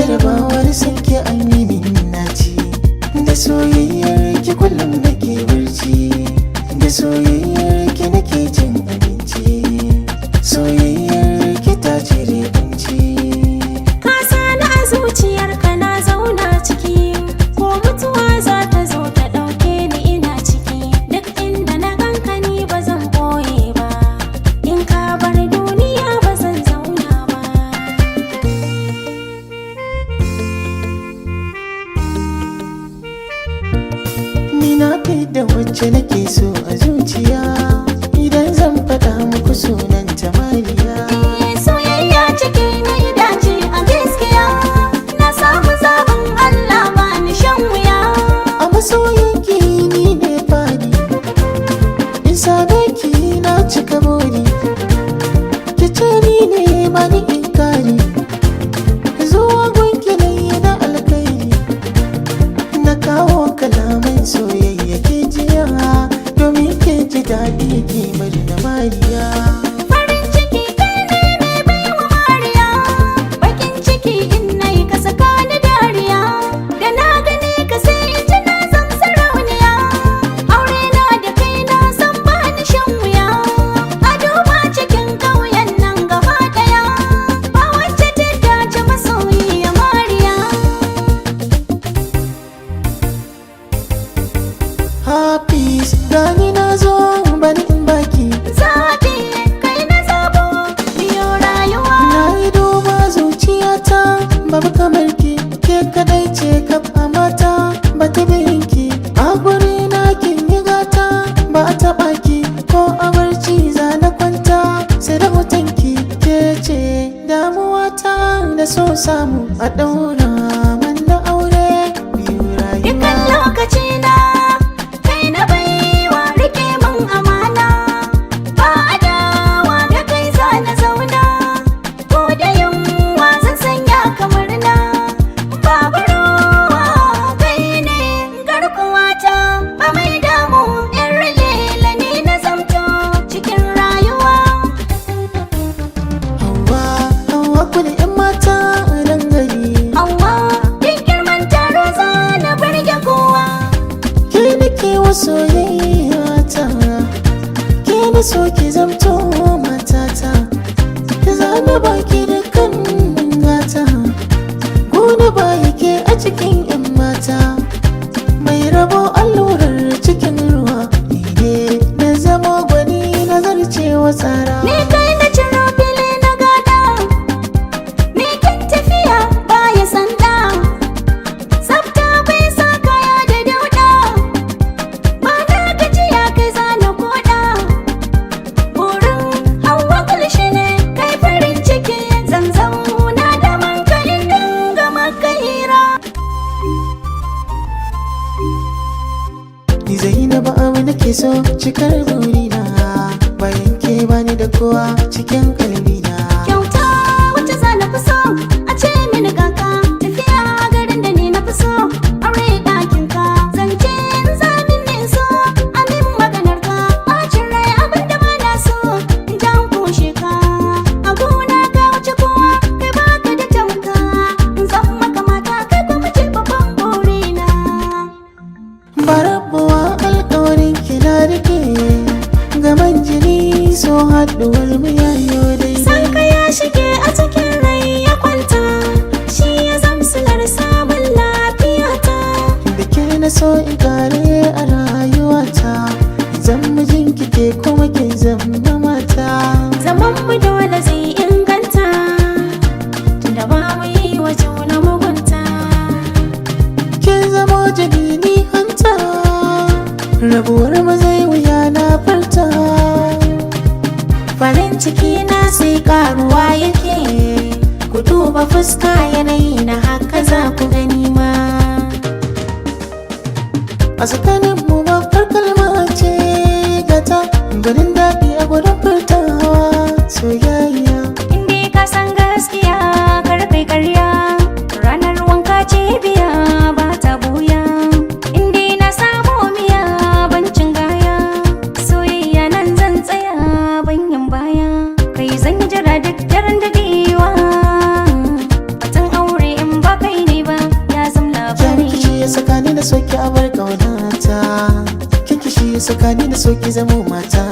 Jarabawar sanki an yi min naci, da soyayyar ki kullum nake barci, da soyayyar ki nake cin abinci, soyayyar ki ta cire kunci. Ka sani a zuciyarka na zauna ciki, ko mutuwa za ta zo ta ɗauke ni ina ciki. Duk inda na ganka ni ba zan ɓoye ba, in ka bar duniya ba zan zauna ba. Ni na fi da wacce nake so a zuciya, idan zan faɗa muku sunan Mariya. Eh, soyayya ciki na dace a gaskiya, na samu zaɓin Allah ba ni shan wuya. A masoyinki ni ne fadi, in same ki na cika buri, ki ce ni ne ba ni inkari, zuwa gunki na yi na alkhairi, na kawo kalaman soyayya ke jiya, domin ke ji daɗi ki bari na Mariya. Farin ciki kai ne mai baiwa Mariya, bakin ciki in nayi ka saka ni dariya. Da na gane ka sai in ji na zam sarauniya, aure na da kai na san ba ni shan wuya. A duba cikin ƙauyen nan gaba ɗaya, ba wacce ta dace masoyiya Mariya. Hafiz gani na zo bani in baki. Zaɓi kai na zabo biyo rayuwa. Na yi duba zuciyata babu kamar ki, ke kadai ce kaf a mata ba ta ki, a guri na kin yi gata ba a taɓa ki, ko a barci za na kwanta sai da hoton ki, ke ce damuwata da so samu a ɗaura man na aure biyu Dukan rayuwa. lokaci na kai na baiwa, rike mun amana, ba adawa da kai za na zauna, ko da yunwa zan sanya kamar na babu ruwa, kai ne garkuwata ba mai damu, yan lela ne na zamto cikin rayuwa. Hauwa, Hauwa ku ne 'yan mata a nan gari. Hauwa, duk girman taro za na burge kowa. Ke nake wa soyayya ta, ke na so ki zamto matata, za na baki dukkan gata, gona bayi ke a cikin yan mata, mai rabo allurar cikin ruwa, ni ne na zama gwani na zarcewa tsara. Ni kai na ciro fili na gada, ni kan tafiya baya sanda, tsafta bai sa kaya da dauɗa, ba na gajiya kai zana koɗa. Burin Hauwa kulshi ne kai farin ciki, zan zauna da mankalin dinga maka hira. Ni Zainabu abu nake so cikar burina, bayan ke bani da kowa cikin kalbina. Kyauta wacce za na fi so a ce mini kaka, tafiya garin da ni na fi so, aure ɗakin ka, zance in zamin ne so amin maganar ka, bacin rai abin da ba na so in jan kushe ka, a gona ka wuce kowa kai baka da tamka, in zan maka mata kai kuma ce babban burina. Barabuwa alkawarin ki na rike, gaman jini so haɗuwar mu yayo San daidai. ka ya shige a cikin rai ya kwanta, shi ya zamsilar samun lafiyata. Da ke na so in kare a rayuwata, zan mijinki ke kuma kin zama mata. Zaman mu dole zai inganta, tunda ba mu yi wa juna mugunta. Kin zamo jini ni hanta, rabuwar mu zai wuya na furta. Farin ciki na sai karuwa yake, ku duba fuska yanayi na haka za ku gani ma. A tsakanin mu babbar kalma ce gata, gwanin daɗi a gurin furtawa soyayya. Inde ka san gaskiya kar kai karya, ranar wanka ce biya ba ta buya. Inde na samu miya bancin gaya, soyayya nan zan tsaya banyan baya. Kai zan yi jira duk daren daɗewa, batun aure in ba Saka ni na so ki zamo mata.